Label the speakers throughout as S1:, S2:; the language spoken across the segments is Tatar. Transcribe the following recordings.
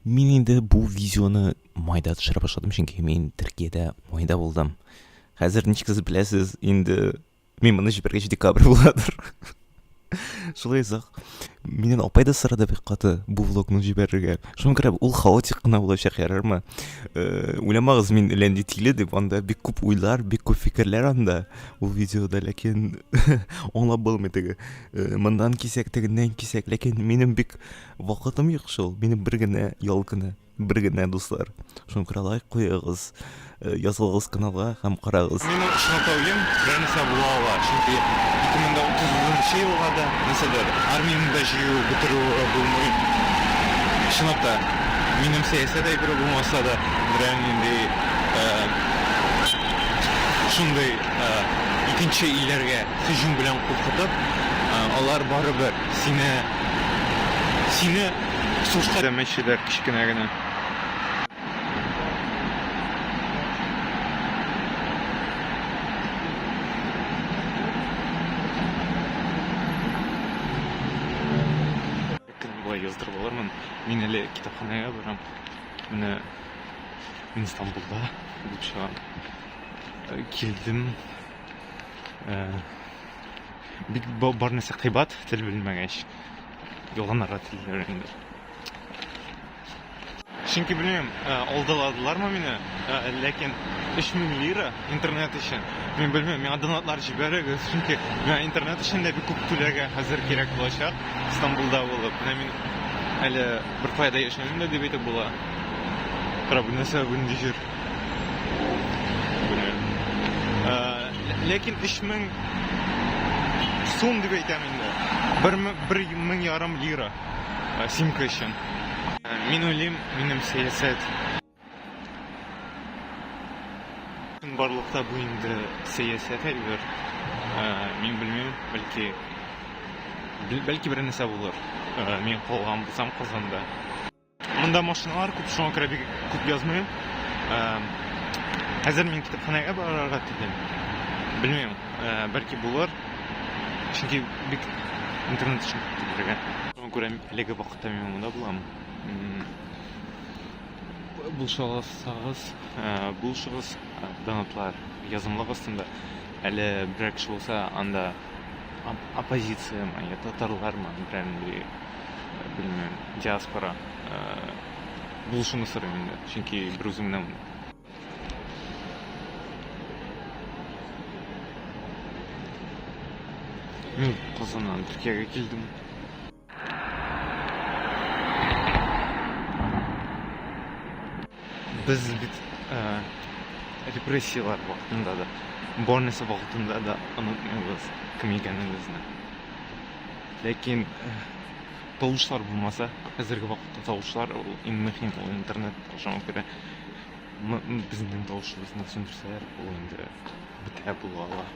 S1: Мин инде бу видеоны майда төшерә башладым, чөнки мин Төркиядә майда булдым. Хәзер ничек сез беләсез, инде мин моны җибәргәч декабрь буладыр. Шулай озак. Миннән апай да сорады бик каты бу влогны җибәрергә. Шуңа күрә ул хаотик кына булачак, ярармы? Уйламагыз, мин ләнди тиле дип, анда бик күп уйлар, бик күп фикерләр анда ул видеода, ләкин аңлап булмый теге. Моннан кисәк, тегеннән кисәк, ләкин минем бик Вакытым юк шул, минем бер генә ял көне, бер генә, дуслар. Шуңа күрә лайк куегыз, язылыгыз каналга һәм карагыз.
S2: Минем шуны уйлыйм, берәр нәрсә була ала, чөнки 2030 елга да нәрсәдер, армияне дә җыю, бетерү булмый. Чынлап та, минем сәясәт әйбере булмаса да, берәр нинди шундый икенче илләргә һөҗүм белән куркытып, алар барыбер сине Сине сугышка мәчеләр кечкенә генә. Көн болай яздырып алырмын. Мин әле китапханәгә барам. Менә мин Стамбулда булып чыгам. Килдем. Бик бар нәрсә кыйбат, тел белмәгәч. Ялганнарга тел өйрәнде. Чөнки белмим, алдаладылармы мине, ләкин 3000 лира интернет өчен. Мин белмим, миңа донатлар җибәрегез, чөнки миңа интернет өчен дә бик күп түләргә хәзер кирәк булачак Стамбулда булып. Менә мин әле бер кая да яшәмим дә дип әйтеп була. Кара, бу нәрсә, бу нинди җир? Белмим. Ләкин 3000 сум дип әйтәм инде. Бер мең ярым лира симка өчен. Мин уйлыйм, минем сәясәт. Чынбарлыкта бу инде сәясәт әйбер. Мин белмим, бәлки бәлки бер нәрсә булыр. Мин калган булсам Казанда. Монда машиналар күп, шуңа күрә бик күп язмыйм. Хәзер мин китапханәгә барырга телим. Белмим, бәлки булыр. Чөнки бик интернет өчен күп түләргә. Шуңа күрә әлеге вакытта мин монда булам. Булыша алсагыз, булышыгыз, донатлар язымлык астында. Әле берәр кеше булса, анда оппозициямы, я татарлармы, берәр нинди белмим, диаспора булышуны сорыйм инде, чөнки бер үзем генә монда. Мин Казаннан Төркиягә килдем. Без бит репрессияләр вакытында да, бар нәрсә вакытында да онытмыйбыз кем икәнебезне. Ләкин тавышлар булмаса, хәзерге вакытта тавышлар ул иң мөһим, ул интернет, шуңа күрә безнең тавышыбызны сүндерсәләр, ул инде бетә була ала.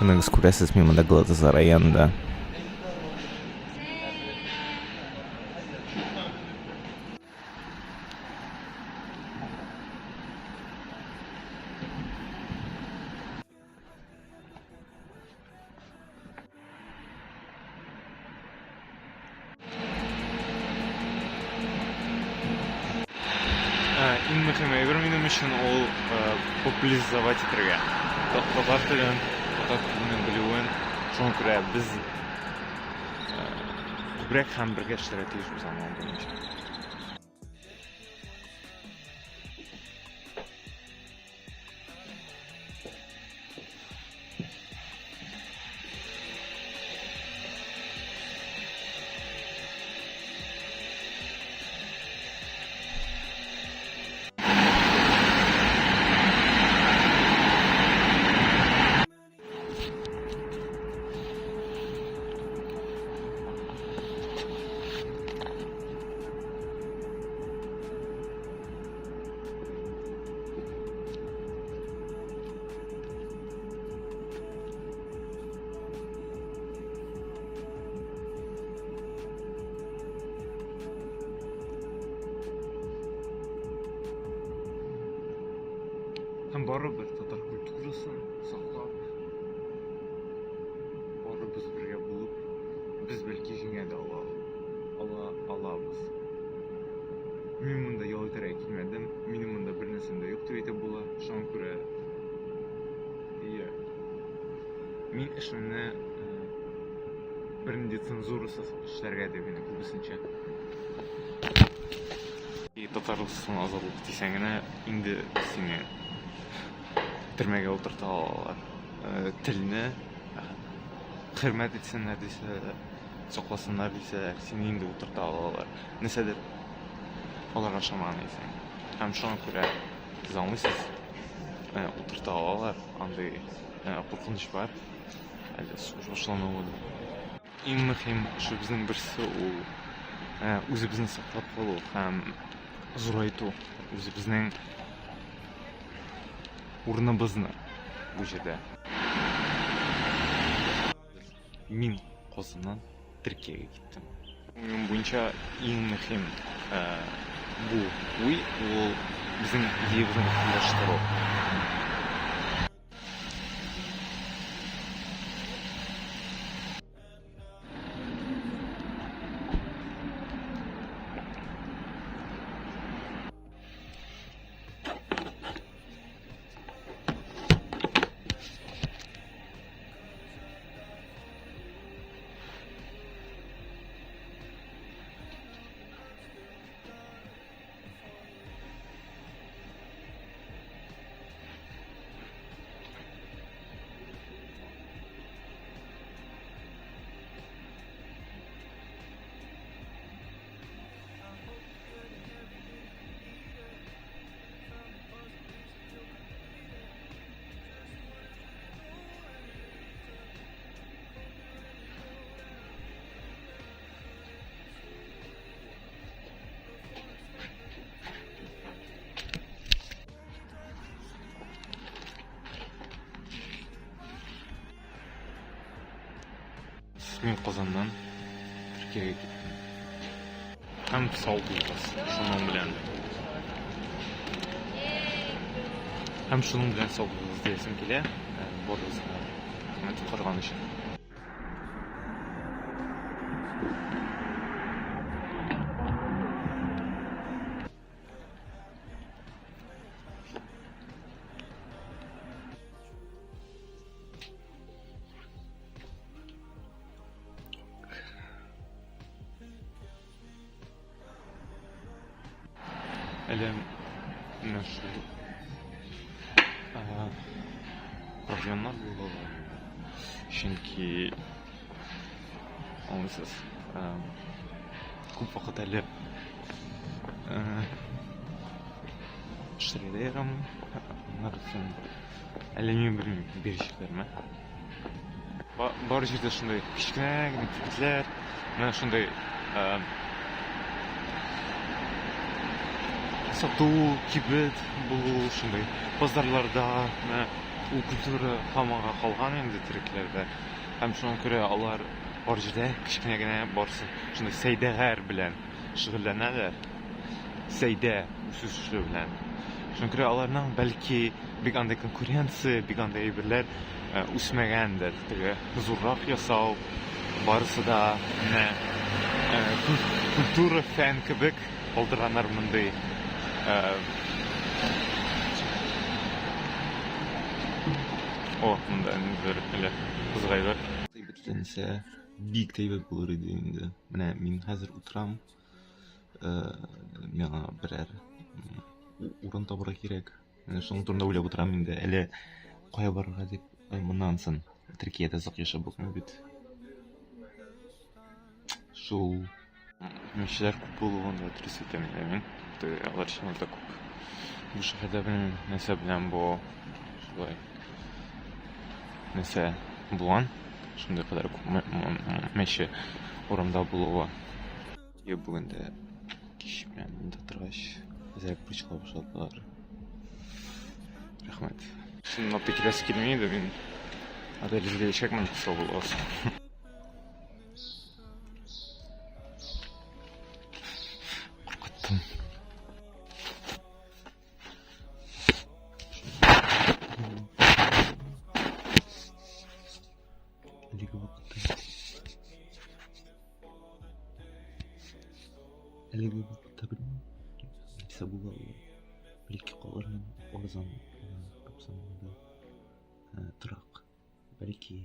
S1: Үзегез күрәсез, мин монда Галатасарай янында.
S2: Иң мөһим әйбер минем өчен ул популяризовать итәргә. Татар телен, татар теленең белүен. Шуңа күрә без күбрәк һәм бергә эшләргә тиешбез аның буенча. Һәм барыбер татар культурасын саклап, барыбыз бергә булып, без бәлки җиңә дә ала, ала алабыз. Мин монда ял итәргә килмәдем, минем монда бер нәрсәм дә юк дип әйтеп була. Шуңа күрә иә. Мин эшемне бернинди цензурасыз эшләргә дип инде күбесенчә. И Татарстан азатлык дисәң генә инде сине төрмәгә утырта алалар. Телне хөрмәт итсеннәр дисәләр, сакласыннар дисәләр, сине инде утырта алалар. Нәрсәдер аларга ошамаган икән. Һәм шуңа күрә сез аңлыйсыз, утырта алалар, андый куркыныч бар. Әле сугыш башлануы да. Иң мөһим эшебезнең берсе ул үзебезне саклап калу һәм зурайту, үзебезнең урыныбызны бу җирдә. Мин Казаннан Төркиягә киттем. Уем буенча иң мөһим бу уй ул безнең идеябезне активлаштыру. Мин Казаннан Төркиягә киттем. Һәм сау булыгыз шуның белән. Һәм шуның белән сау булыгыз диясем килә. Барыгызга рәхмәт караган өчен. Әле менә шул проблемнар булалар. Чөнки аңлыйсыз, күп вакыт әле эшләргә дә ярамый. Аннары соң әле мин белмим, бирәчәкләрме. Бар җирдә шундый кечкенә генә кибетләр, менә шундый сату, кибет булу, шундый базарларда менә ул культура һаманга калган инде төрекләрдә. Һәм шуңа күрә алар бар җирдә кечкенә генә барысы шундый сәйдәгәр белән шөгыльләнәләр. Сәйдә үсеше белән. Шуңа күрә аларның бәлки бик андый конкуренция, бик андый әйберләр үсмәгәндер. Теге зуррак ясау, барысы да менә культура, фән кебек калдырганнар мондый. О, монда ниндидер әле кызык әйбер. Әйбәтләнсә, бик тә әйбәт булыр иде инде. Менә мин хәзер утырам, миңа берәр урын табырга кирәк. Менә шуның турында уйлап утырам инде. Әле кая барырга дип, моннан соң Төркиядә озак яшәп булмый бит. Шул мәчеләр күп булуын да дөрес әйтәм инде мин. Теге алар чынлап та күп. Бу шәһәрдә белмим, нәрсә белән бу шулай нәрсә булган, шундый кадәр күп мәче урамда булуы. Я бүген дә кич белән монда торгач, әзрәк борчыла башладылар. Рәхмәт. Чынлап та киләсе килми иде мин. Отель эзләячәкмен, сау булыгыз. Куркыттым.
S1: Әлеге вакытта белмим. Нәрсә була ул. Бәлки калырмын арзан тапсам монда торак. Бәлки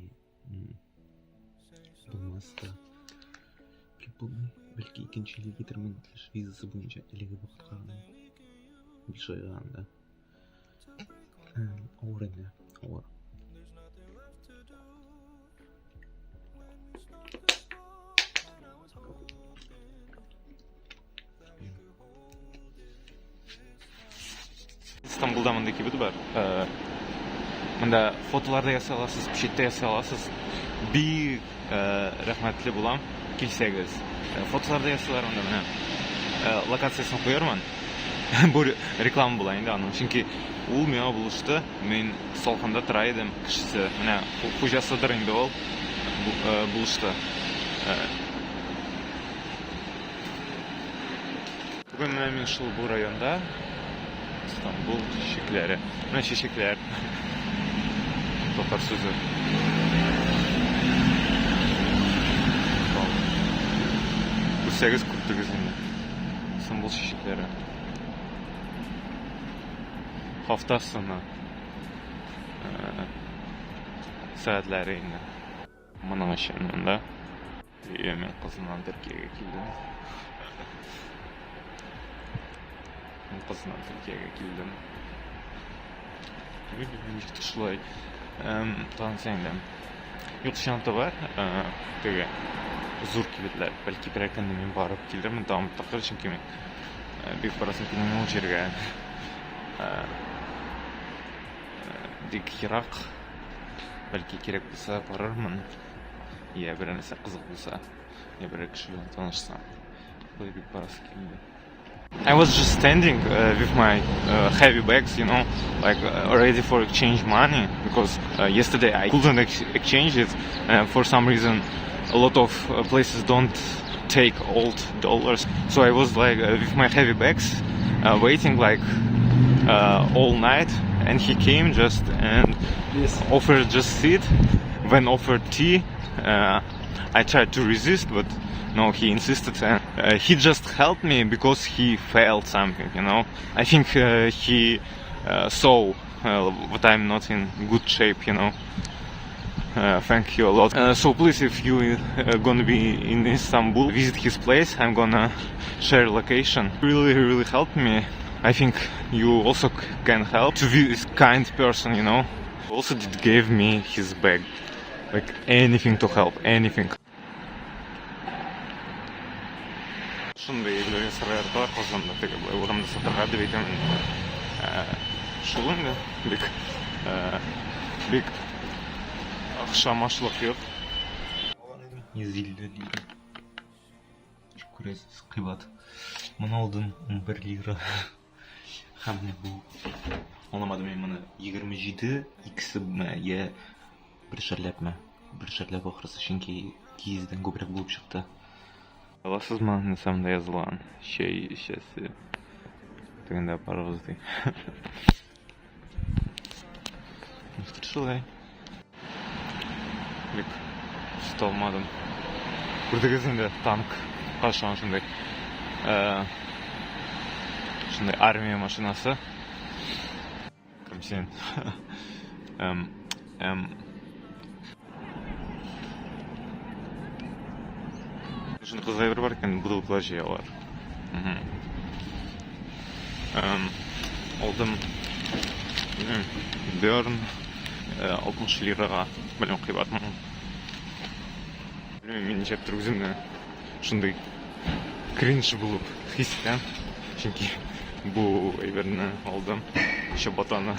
S1: булмас та. Белеп булмый. Бәлки икенче илгә китермен эш визасы буенча әлеге вакытка гына. 5 айга анда. Авыр инде, авыр.
S2: Истанбулда мондый кибет бар. Монда фотолар да ясый аласыз, печать тә ясый аласыз. Бик рәхмәтле булам, килсәгез. Фотолар да ясыйлар монда менә. Локациясен куярмын. Бу реклама була инде аның. Чөнки ул миңа булышты. Мин салкында тора идем, кешесе. Менә хуҗасыдыр инде ул. Булышты. Бүген менә мин шул бу районда. Истанбул чәчәкләре. Менә чәчәкләр. Татар сүзе. Күрсәгез күрдегез инде. Истанбул чәчәкләре. Һафта сыны. Сәгатьләре инде. Моның өчен монда. Иә, мин Казаннан Төркиягә килдем. Мин Казаннан Төркиягә килдем. Ничектер шулай. Тагын инде. Юк, чынлап бар. Теге зур кибетләр. Бәлки берәр көнне мин барып килермен тагын бер тапкыр, чөнки мин бик барасым килми ул җиргә. Бик ерак. Бәлки кирәк булса барырмын. Я берәр нәрсә кызык булса, я берәр кеше белән танышсам. Болай бик барасы килми. I was just standing with my heavy bags, like ready for exchange money, because yesterday I couldn't exchange it. For some reason, a lot of places don't take old dollars. So I was like with my heavy bags, waiting like all night, and he came just and offered just seat. When offered tea, I tried to resist, but no, he insisted, and he just helped me because he felt something. I think he saw that I'm not in good shape. Thank you a lot. So please, if you gonna be in Istanbul, visit his place. I'm gonna share location. Really, really helped me. I think you also can help to be this kind person. Also did gave me his bag. Like anything to help, anything. Шундый әйберләр ясарга яраталар Казанда, теге болай урамда сатарга дип әйтәм. Шул инде бик бик охшамашлык юк.
S1: 150 лира. Күрәсез, кыйбат. Моны алдым 11 лира. Һәм менә бу аңламадым мин моны 27 икесе я бершәрләпме? Бершәрләп ахрысы, чөнки 200дән күбрәк булып чыкты.
S2: Аласызмы, нәрсә монда язылган? Чәй эчәсе. Тегендә барыгыз ди. Ничектер шулай. Бик оста алмадым. Күрдегез инде танк каршыган шундый. Шундый армия машинасы. Кем син? Эм, эм. Шундый кызык әйбер бар икән, бутылкалар җыялар. Алдым. Берн 60 лирага. Белмим, кыйбатмы. Белмим, мин ничәптер үземне шундый кринж булып хис итәм. Чөнки бу әйберне алдым. Чабатаны.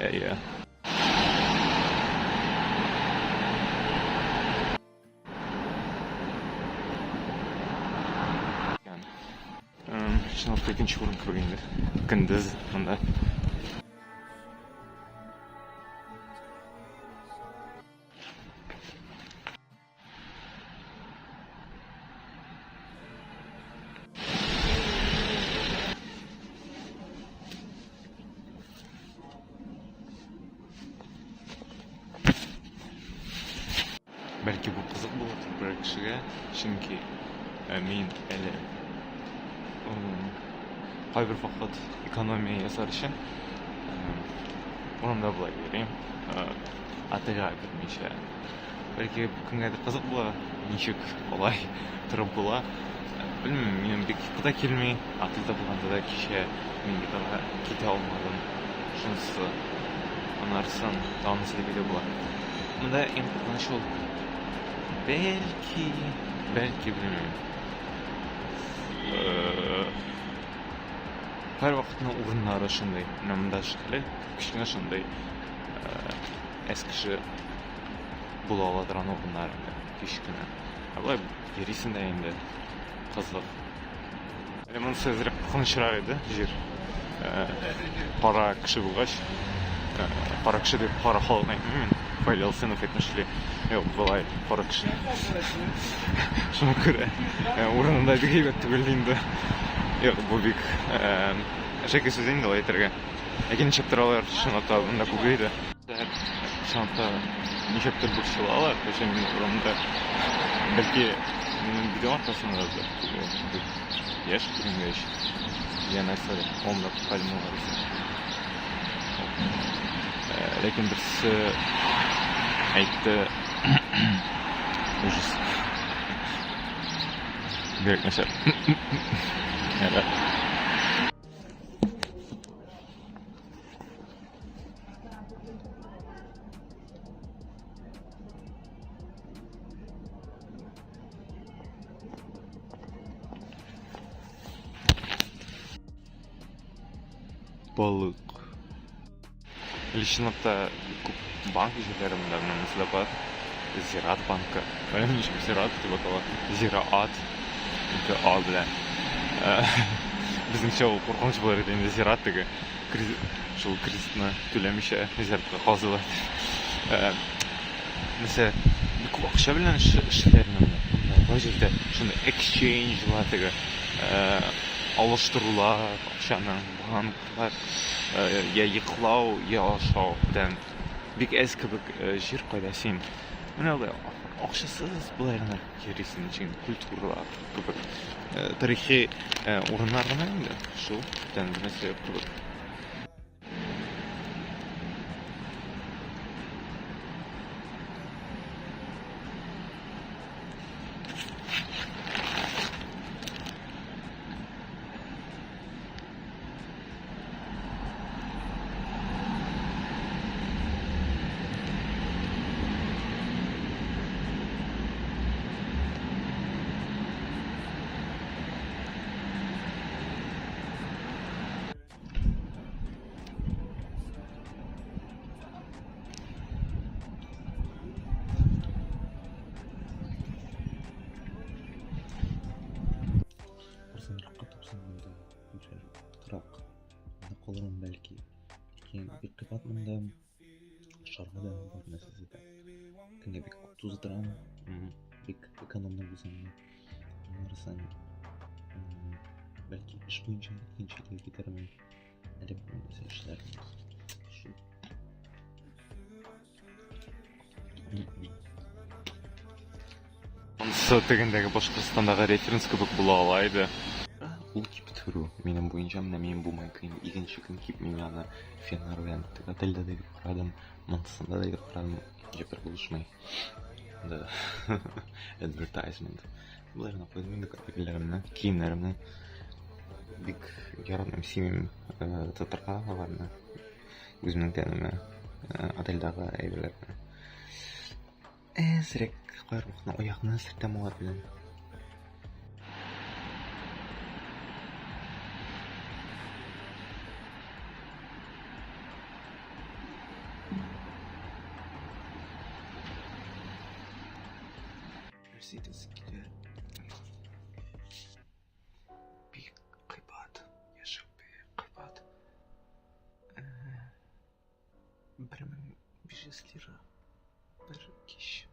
S2: Әйе. Чынлап та икенче урын кебек инде. Көндез монда. Бәлки бу кызык булыр берәр кешегә, чөнки Мин әле кайбер вакыт экономия ясар өчен урамда болай йөрим. Отельгә кермичә. Бәлки кемгәдер кызык була, ничек алай торып була. Белмим, минем бик йокы да килми. Отельдә булганда да кичә мин йокыга китә алмадым. Шунысы. Анарсын тагын нәрсә дип була. Монда иң куркыныч ул. Бәлки, бәлки белмим. Һәрвакытның урыннары шундый. Менә монда шикелле, кечкенә шундый әз кеше була ала торган урыннар инде, кечкенә. Ә болай йөрисең дә инде, кызык. Әле монысы әзрәк куркынычрак иде, җир. Кара кеше булгач, кара кеше дип кара халыкны әйтмим мин. Фаил Ялсынов әйтмешли, юк, болай кара кеше. Шуңа күрә урынында бик әйбәт түгел инде. Юк, бу бик әшәке сүз инде алай әйтергә. Ләкин ничек торалар, чынлап та монда күп иде. Чынлап та ничектер борчылалар, кеше мин урамда бәлки минем видео аркасында да бик яшь күренгәч, я нәрсәдер, онда пальмалар үсә. Ләкин берсе әйтте, ужас. Бигрәк начар. Ярар. Балык. Или чынлап та күп банк җирләре монда, менә монысы да бар. Зират банкы. Белмим ничек зират дип атала. Зираат. Ике А белән. Безнеңчә ул куркыныч булыр иде инде зират теге. Шул кредитны түләмичә зиратка казыла. Нәрсә, бик күп акча белән эшлиләр монда. Бар җирдә шундый эксчейнджлар теге алыштырулар акчаның банклар я йоклау, я ашау белән бик әз кебек җир кайда син менә болай акчасыз болай гына йөрисең ничек культуралар кебек тарихи урыннар гына инде шул бүтән бер нәрсә юк кебек.
S1: Арзанракка тапсам монда берәр торак. Анда калырмын бәлки. Чөнки бик кыйбат монда. Ашарга да бар нәрсәсе дә. Көнгә бик күп туздырам. Бик экономный булсам да. Аннары бәлки эш буенча икенче илгә китәрмен. Әле бу нәрсә эшләрмен. Шул.
S2: Монысы тегендәге Башкортстандагы референс кебек була ала иде.
S1: Ул киптерү минем буенча менә мин бу майка инде икенче көн кип мин аны феннар белән теге отельдә дә киеп карадым, монысында да киеп карадым, җәпер булышмый. Да. Advertisement. Болай гына куйдым инде капельләремне, киемнәремне. Бик яратмыйм, сөймим тотырга аларны. Үземнең тәнемә, отельдагы әйберләрне. Әзрәк кайрыкны, аякны сөртәм алар белән. Нәрсә әйтәсе килә? Бик кыйбат, яшәү бик кыйбат. 1500 лира бер кич.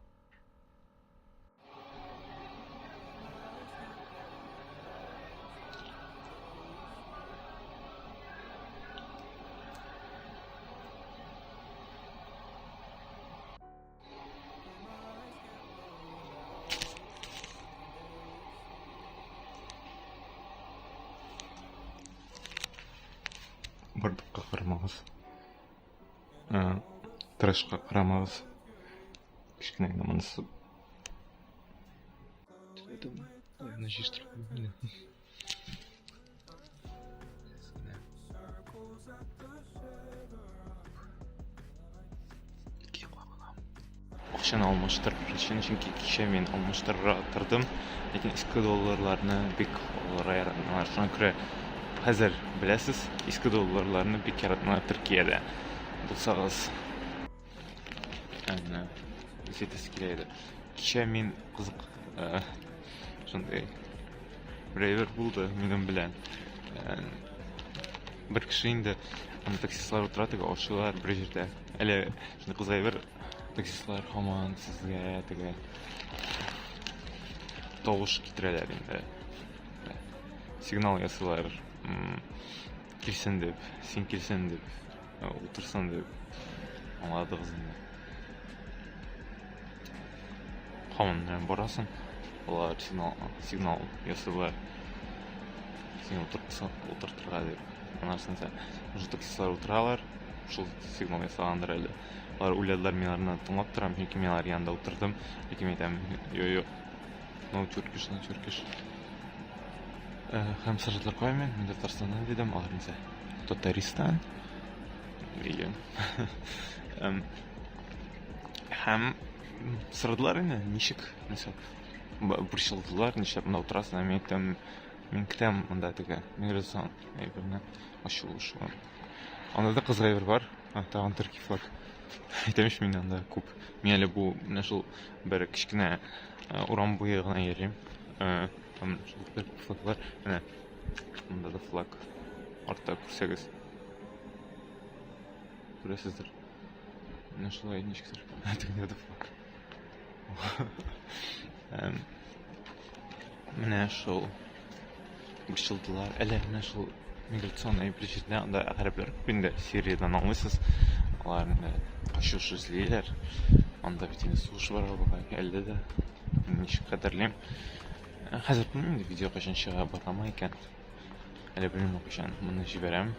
S2: Юкка карамагыз. Трэшка карамагыз. Кечкенә генә монысы. Теләдем. Аны җыештырып куйдым. Акчаны алмаштырыр өчен, чөнки кичә мин алмаштырырга тордым, ләкин иске долларларны бик алырга яратмыйлар. Шуңа күрә хәзер беләсез, иске долларларны бик яратмыйлар Төркиядә. Булсагыз, әнә, әйтәсе килә иде. Кичә мин кызык шундый бер әйбер булды минем белән. Бер кеше инде, анда таксистлар утыра, теге ашыйлар бер җирдә. Әле шундый кызык әйбер, таксистлар һаман сезгә теге тавыш китерәләр инде. Сигнал ясыйлар. Килсен дип, син килсен дип, утырсын дип. Аңладыгыз инде. Һаман белән барасың, алар сигнал, сигнал ясыйлар. Син утыртырга дип. Аннан соң уже таксистлар утыралар, шул сигнал ясагандыр әле. Алар уйладылар, мин аларны тыңлап торам, чөнки мин алар янында утырдым. Ләкин мин әйтәм, йо-йо, no Turkish, no Turkish. Һәм сорадылар, кая мин? Мин Татарстаннан дидем, алар инде Татаристан. Дигән. Һәм сорадылар инде, ничек, нәрсә, борчылдылар, нишләп монда утырасың, мин әйттем, мин көтәм монда теге миграцион әйберне ачылу шул. Анда да кызык әйбер бар, тагын төрки флаг. Әйтәм ич, мин анда күп. Мин әле бу менә шул бер кечкенә урам буе гына йөрим. Там шул бер флаглар. Менә монда да флаг. Артта күрсәгез. Күрәсездер. Менә шулай ничектер. Тегендә дә флаг. Менә шул борчылдылар. Әле менә шул миграционный әйбер җирдә анда гарәпләр күп инде Сириядән аңлыйсыз. Алар инде качыш эзлиләр. Анда бит инде сугыш бара бугай. Әле дә ничек хәтерлим. Хәзер белмим инде видео кайчан чыга барамы икән. Әле белмим кайчан моны җибәрәм.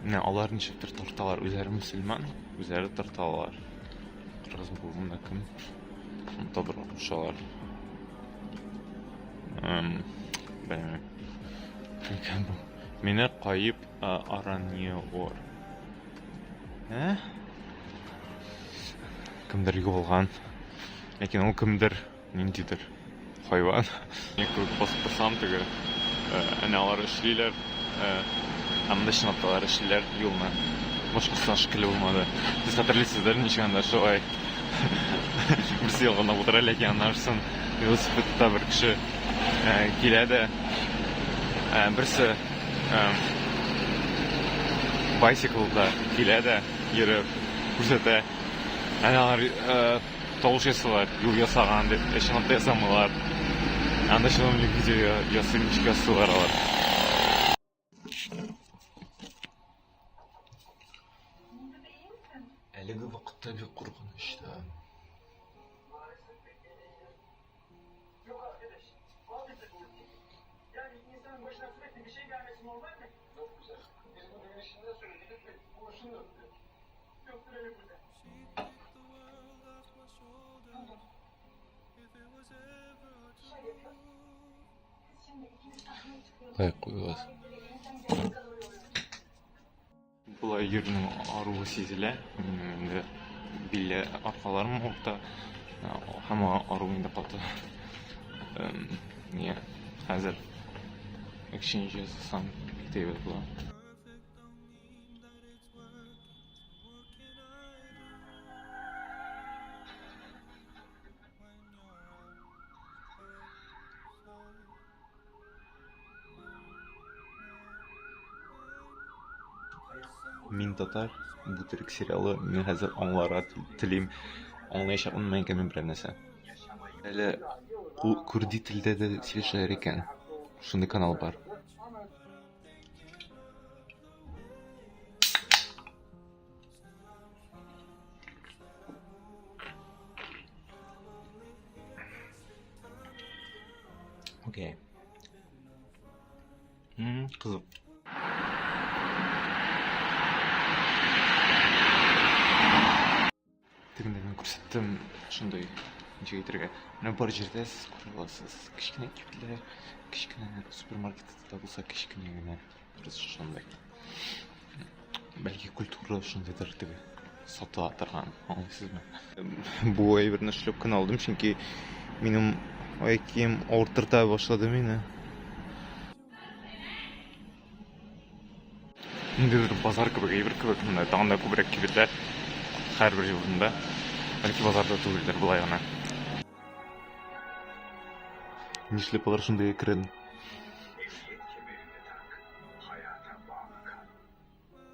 S2: Менә алар ничектер тарталар, үзләре мөселман, үзләре тарталар. Кыргыз булганда кем? Табырга кушалар. Белмим. Кем икән бу? Мине каип араниор. Ә? Кемдер югалган. Ләкин ул кемдер ниндидер хайван. Мин күреп басып торсам теге, әнә алар эшлиләр, ә монда чынлап та алар эшлиләр юлны. Башкортстан шикелле булмады. Сез хәтерлисездер, ничек анда шулай берсе ялганлап утыра, ләкин аннан соң велосипедта бер кеше килә дә, берсе байсиклда килә дә йөреп күрсәтә. Әнә алар Тавыш ясыйлар, юл ясаган дип, ә чынлап та ясамыйлар. Анда чынлап видео ясый, ничек ясыйлар алар. Әлеге вакытта бик куркыныч та. Лайк куегыз. Болай йөрүнең аруы сизелә. Минем инде биле аркаларым авырта. Һәм ару инде каты. Ни, хәзер exchange ясасам бик тә әйбәт була. Мин татар, бу төрек сериалы, мин хәзер аңларга телим. Аңлаячакмын икән мин берәр нәрсә. Әле күрди телдә дә сөйләшәләр икән. Шундый канал бар.
S1: Окей. Кызык. Тегендә мин күрсәттем шундый ничек әйтергә. Менә бар җирдә сез күрә аласыз. Кечкенә кибетләр, кечкенә супермаркетта да булса кечкенә генә. Просто шундый. Бәлки культура шундыйдыр теге сатыла торган, аңлыйсызмы? Бу әйберне шлепканы алдым, чөнки минем аяк кием авырттырта башлады мине. Ниндидер базар кебек, әйбер кебек, монда тагын да күбрәк кибетләр һәрбер урында. Бәлки базарда түгелдер, болай гына. Нишләп алар шундый әкрен?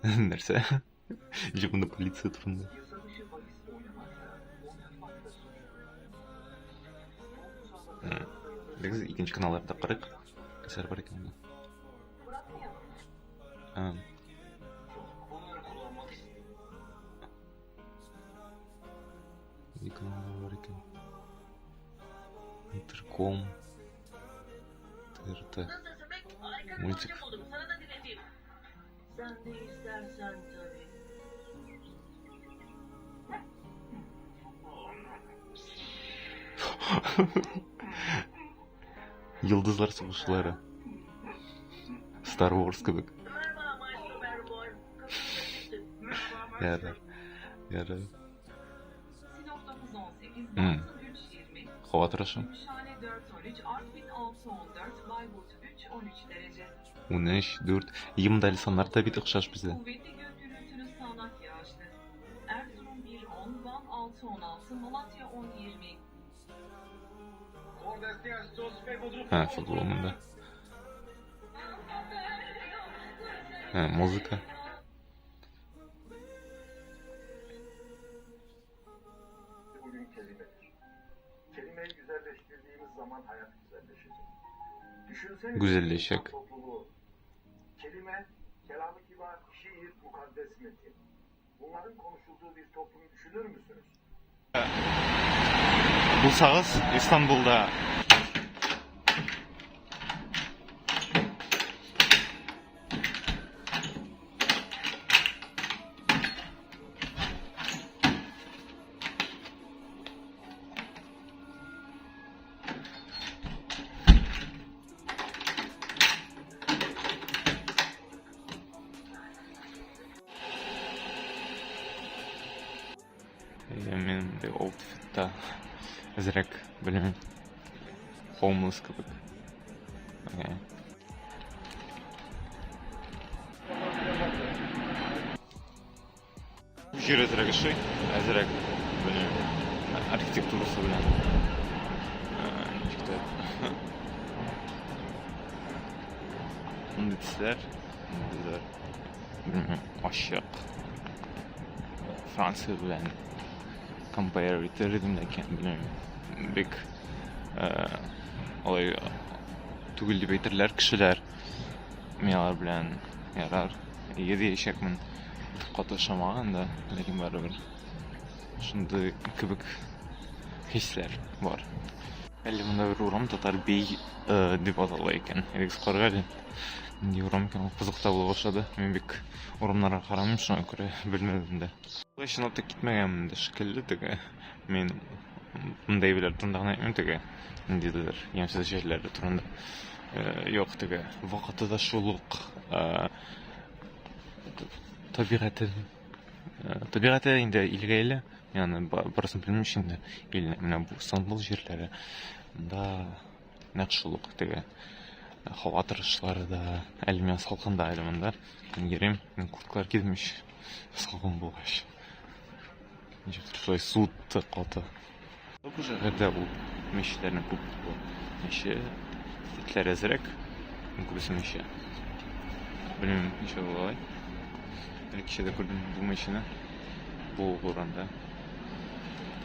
S1: Нәрсә? Ничек монда полиция турында? Без икенче каналларда карыйк. Нәрсәләр бар икән монда? Нинди каналлар бар икән? Интерком. ТРТ. Мультик.
S3: Sen ne istersen tabii.
S1: Йолдызлар сугышлары. Star Wars кебек.
S3: Merhaba Maestro Merboy. Kapınıza çıktık. Merhaba
S1: Ярар. Ярар.
S4: Sinop 918,
S1: Hmm.
S4: Bartın 320,
S1: Һава торышы.
S4: Gümüşhane 413, Artvin 614, Bayburt 313 derece.
S1: 13, 4. Йомда әле саннар да бит охшаш бездә.
S4: Kuvvetli gök gürültülü sağanak yağışlı. Erzurum 1.10, Van 6.16, Malatya 10.20.
S1: Һә, футбол монда. Һә, музыка.
S5: Bugün kelimedir. Kelimeyi güzelleştirdiğimiz zaman hayat güzelleşecek. Düşünsenize
S1: Güzelleşecek.
S5: insan topluluğu. Kelime, kelamı kibar, şiir, mukaddes metin. Bunların konuşulduğu bir toplumu düşünür müsünüz?
S2: Булсагыз, Истанбулда
S1: Мин мондый outfitта әзрәк, белмим, homeless кебек. Окей.
S2: Җир әзрәк ошый, әзрәк, белмим, архитектурасы белән. Ничек тә. Мондый төсләр, мондыйлар, белмим, ачык. Франция белән compare итәр идем, ләкин белмим, бик алай түгел дип әйтерләр кешеләр. Мин алар белән ярар, әйе диячәкмен. Каты ошамаган да, ләкин барыбер шундый кебек хисләр бар. Әле монда бер урам Татар бей дип атала икән. Әйдәгез карыйк әле. Нинди урам икән ул, кызык та була башлады. Мин бик урамнарга карамыйм, шуңа күрә белмәдем дә. Шулай чынлап та китмәгәнмен дә шикелле теге. Мин мондай әйберләр турында гына әйтмим теге. Ниндидер ямьсез җирләр турында. Юк, теге вакыты да шул ук табигате табигате инде илгә иле. Мин аны барысын белмим инде. Илне менә бу Истанбул җирләре. Монда нәкъ шул ук теге һава торышлары да әле миңа салкын да әле монда. Мин йөрим, мин курткалар кидем ич. Салкын булгач. Ничектер шулай суытты каты. Бу шәһәрдә ул мәчетләрнең күп булуы. Мәче этләр әзрәк, күбесе мәче. Белмим, ничә була алай. Әле кичә дә күрдем бу мәчене. Бу урында.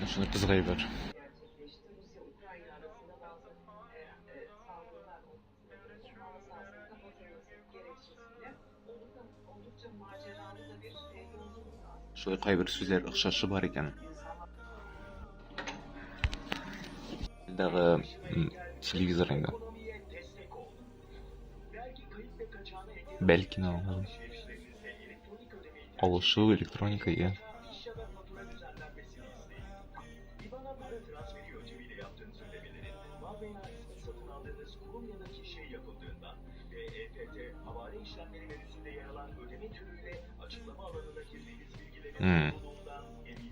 S2: Шуны кызык әйбер.
S4: Gerçekleşti. Rusya-Ukrayna arasında bazı saldırılar olması, hava sahasının kapatılması gerekçesiyle oldukça, oldukça maceralı da bir yolculuk aslında.
S1: Шулай кайбер сүзләр охшашы бар икән. Дагы телевизор инде. Бәлки аңладым. Алышу электроника, я.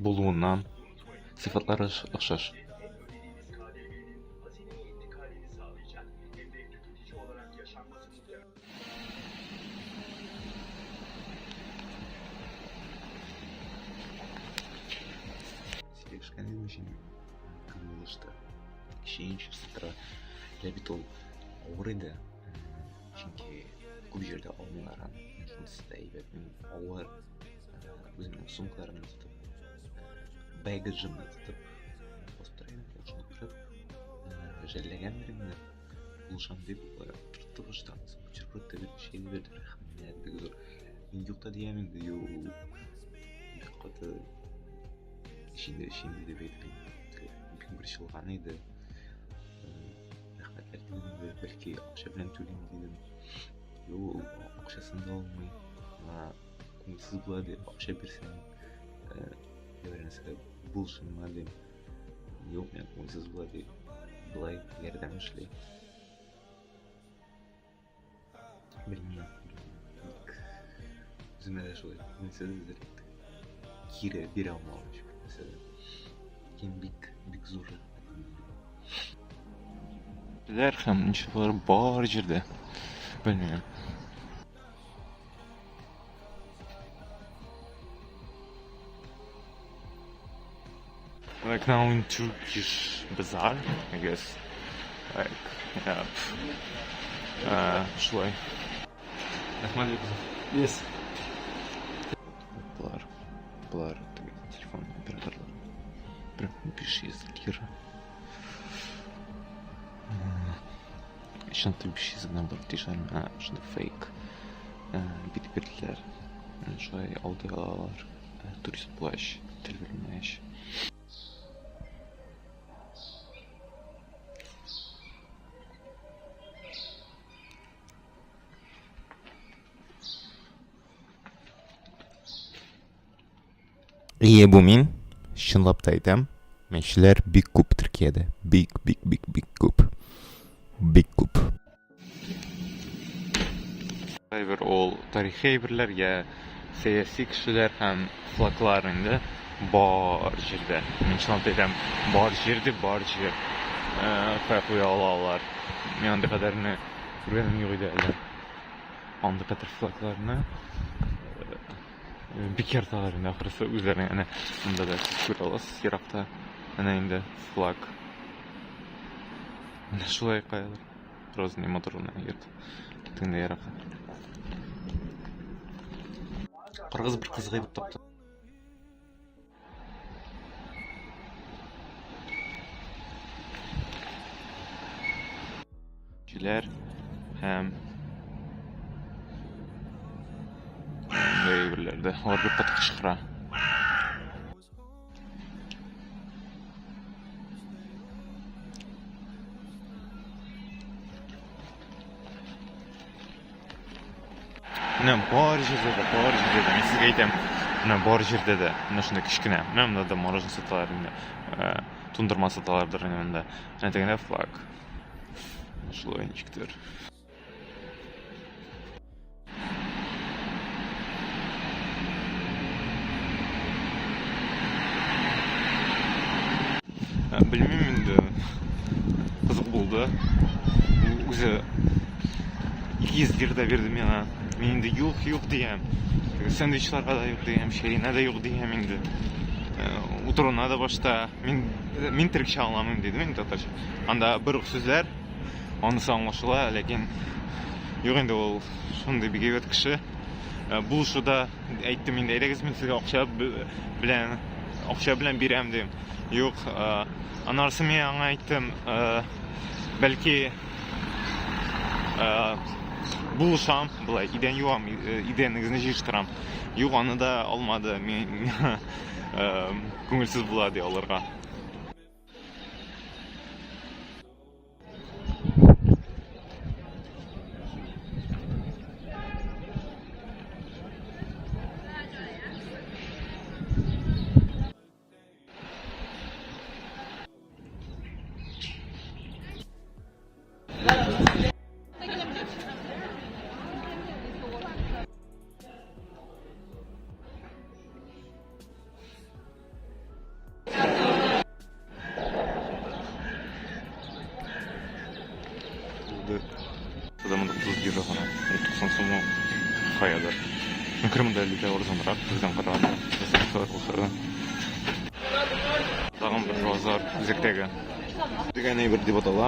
S1: Булуыннан сыйфатлары охшаш. Сөйләшкән идем өчен көнләште. Кеше ничек тора. Лә бит ул авыр иде. Чөнки күп җирдә алмыйлар аны. Шунысы да әйбәт. Мин авыр үземнең сумкаларымны тотып, бэгажымны тотып басып тора идем. Шуны күреп, жәлләгәндер инде. Булышам дип тотты башта. Бутерброд та бирде, чәй дә бирде. Рәхмәт, бик зур. Мин юк та диям инде, юк. Бик каты эчинде, эчинде дип әйтеп, бик борчылган иде. Рәхмәтләр дидем инде, бәлки акча белән түлим дидем. Юк, ул акчасын да алмый. Миңа күңелсез була дип, акча бирсәң, бер нәрсә булсын дим. Юк, миңа күңелсез була дип, болай ярдәм эшли. Белмим. Үземә дә шулай күңелсез әзрәк. Кире бирә алмавым өчен нәрсә дә. Ләкин бик, бик зур рәхмәт.
S2: Ләр һәм ничеклар бар җирдә. Белмим. Like now in Turkish bazaar, I guess. Like, yeah. Шулай. Рәхмәт бик зур.
S6: Yes.
S1: Болар, болар теге телефон операторлары. Прям 500 лира. Чынлап 500 генә бар дишәр, менә шундый фейк бит бирделәр. Шулай алдый алалар. Турист булгач, тел белмәгәч. Ие, бу мин. Чынлап та әйтәм, мәчеләр бик күп Төркиядә. Бик, бик, бик, бик күп. Бик күп.
S2: Әйбер ул тарихи әйберләр я сәяси кешеләр һәм флаглар инде бар җирдә. Мин чынлап та әйтәм, бар җирдә бар җир. Кая куя алалар. Мин андый кадәрне күргәнем юк иде әле. Андый кадәр флагларны бик яраталар инде ахрысы үзләренең. Әнә монда да сез күрә аласыз еракта. Әнә инде флаг. Менә шулай каядыр. Грозный матур гына йорт. Тегендә еракта. Кыргыз бер кызык әйбер тапты. Кешеләр һәм әйберләрдә алар бик каты кычкыра. Менә бар җирдә дә, бар җирдә дә, мин сезгә әйтәм, менә бар җирдә дә, менә шундый кечкенә, менә монда да мороженое саталар инде, туңдырма саталардыр инде монда. Менә тегендә флаг. Шулай ничектер. Белмим инде. Кызык булды. Үзе 200 лира да бирде миңа. Мин инде юк, юк диям. Сэндвичларга да юк диям, чәенә дә юк диям инде. Утыруына да башта мин төрекчә аңламыйм дидем инде татарча. Анда бер үк сүзләр, анысы аңлашыла, ләкин юк инде ул шундый бик әйбәт кеше. Булышуда әйттем инде, әйдәгез мин сезгә акча белән бирәм дим. Юк, анарысы мин аңа әйттем, бәлки булышам, болай идән юам, идәнегезне җыештырам. Юк, аны да алмады. Мин күңелсез була ди аларга. 99 лира гына. 90 сум ул каядыр. Ну, Крымда лира арзанрак бездән караганда. Шулай булса да. Тагын бер базар үзәктәге. Дигән әйбер дип атала.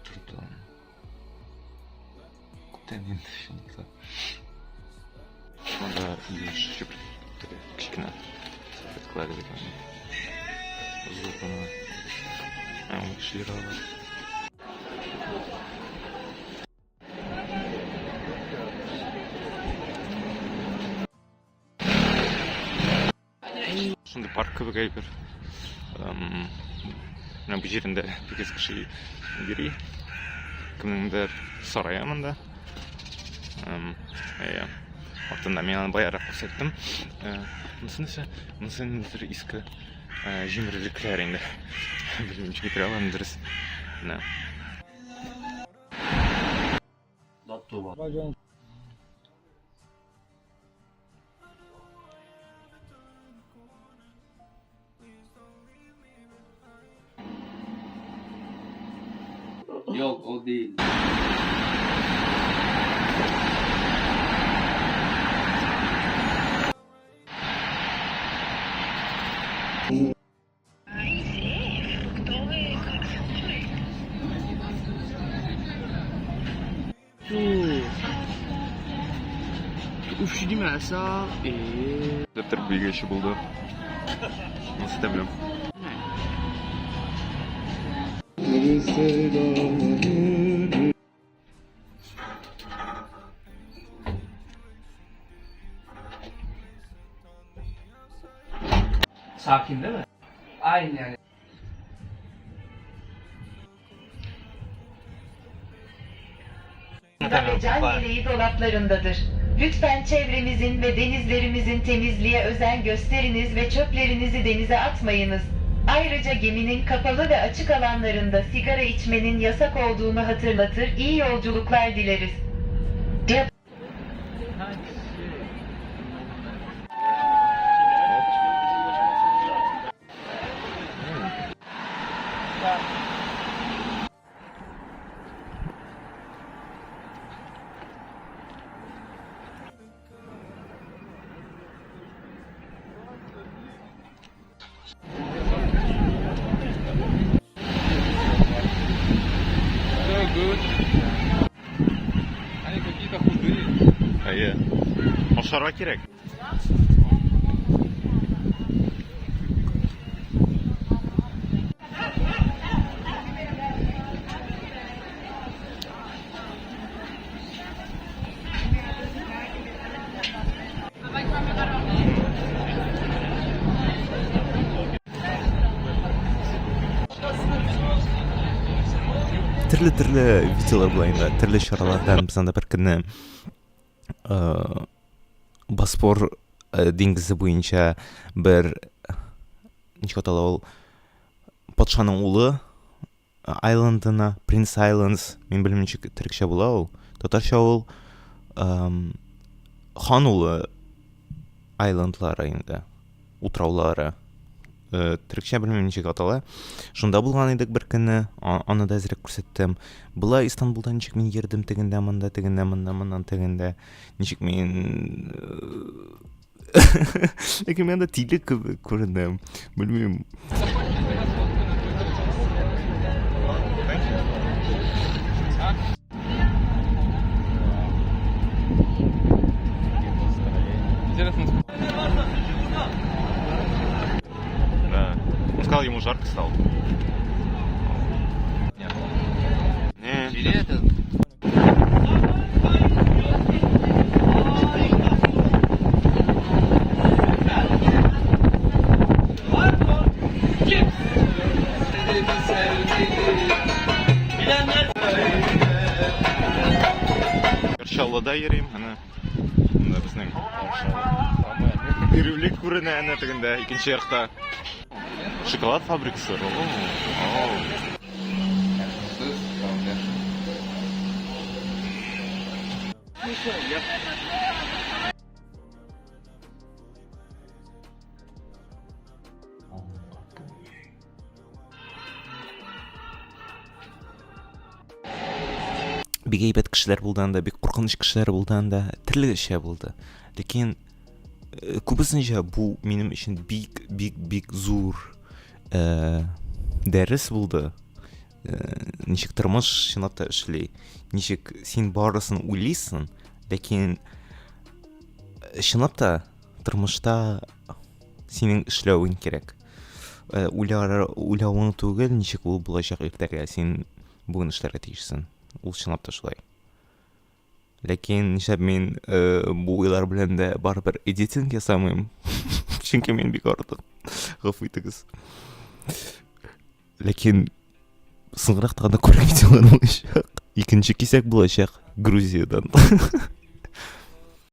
S2: Тордым. Күптән инде шунда. Монда юеш чүп теге кечкенә салфеткалар дигән. Зур гына. Ә, 13 лира алар. Шундый парк кебек әйбер. Менә бу җирендә бик әз кеше йөри. Кемнеңдер сарае монда. Әйе. Артында мин аны баярак күрсәттем. Монысы нәрсә? Монысы ниндидер иске җимерелекләр инде. Белмим, ничек әйтергә аларны дөрес. Менә.
S6: Yok o değil.
S2: Дәфтәр бигәче булды. Монысы тәмле.
S6: Sakin değil mi? Aynı yani.
S7: Ve can yeleği dolaplarındadır. Lütfen çevremizin ve denizlerimizin temizliğe özen gösteriniz ve çöplerinizi denize atmayınız. Ayrıca geminin kapalı ve açık alanlarında sigara içmenin yasak olduğunu hatırlatır, iyi yolculuklar dileriz.
S2: So good.
S6: Они какие-то худые.
S2: Әйе. Ашарга кирәк. Төрле-төрле видеолар була инде, төрле чаралардан без анда бер көнне Босфор диңгезе буенча бер ничек атала ул патшаның улы Айлендына, Принц Айлендс, мин белмим ничек төрекчә була ул. Татарча ул хан улы Айлендлары инде, утраулары. Төрекчә белмим ничек атала. Шунда булган идек бер көнне, аны да әзрәк күрсәттем. Болай Истанбулда ничек мин йөрдем тегендә, монда, тегендә, монда, моннан тегендә. Ничек мин Ләкин мин анда тиле кебек күренәм. Белмим.
S6: Интересно.
S2: Да. Он сказал, ему жарко стало.
S6: Нет.
S2: Не.
S6: Или этот?
S2: Чаллыда йөрим, әнә. Монда безнең Бирүлек күренә әнә тегендә, икенче якта. Шоколад фабрикасы. О,
S1: Бик әйбәт кешеләр булды анда, бик куркыныч кешеләр булды анда, төрлечә булды. Ләкин э, күбесенчә бу минем өчен бик, бик, бик зур э, дәрес булды. Э, ничек тормыш чынлап та эшли, ничек син барысын уйлыйсың, ләкин э, чынлап та тормышта синең эшләвең кирәк. Э, уйлар, уйлавың түгел, ничек ул булачак иртәгә, син бүген эшләргә тиешсең. Ул чынлап та шулай. Ләкин нишләп мин э, бу уйлар белән дә барыбер эдитинг ясамыйм? Чөнки мин бик артык. Гафу итегез. Ләкин соңрак тагын да күрә видеолар булачак. Икенче кисәк булачак Грузиядән.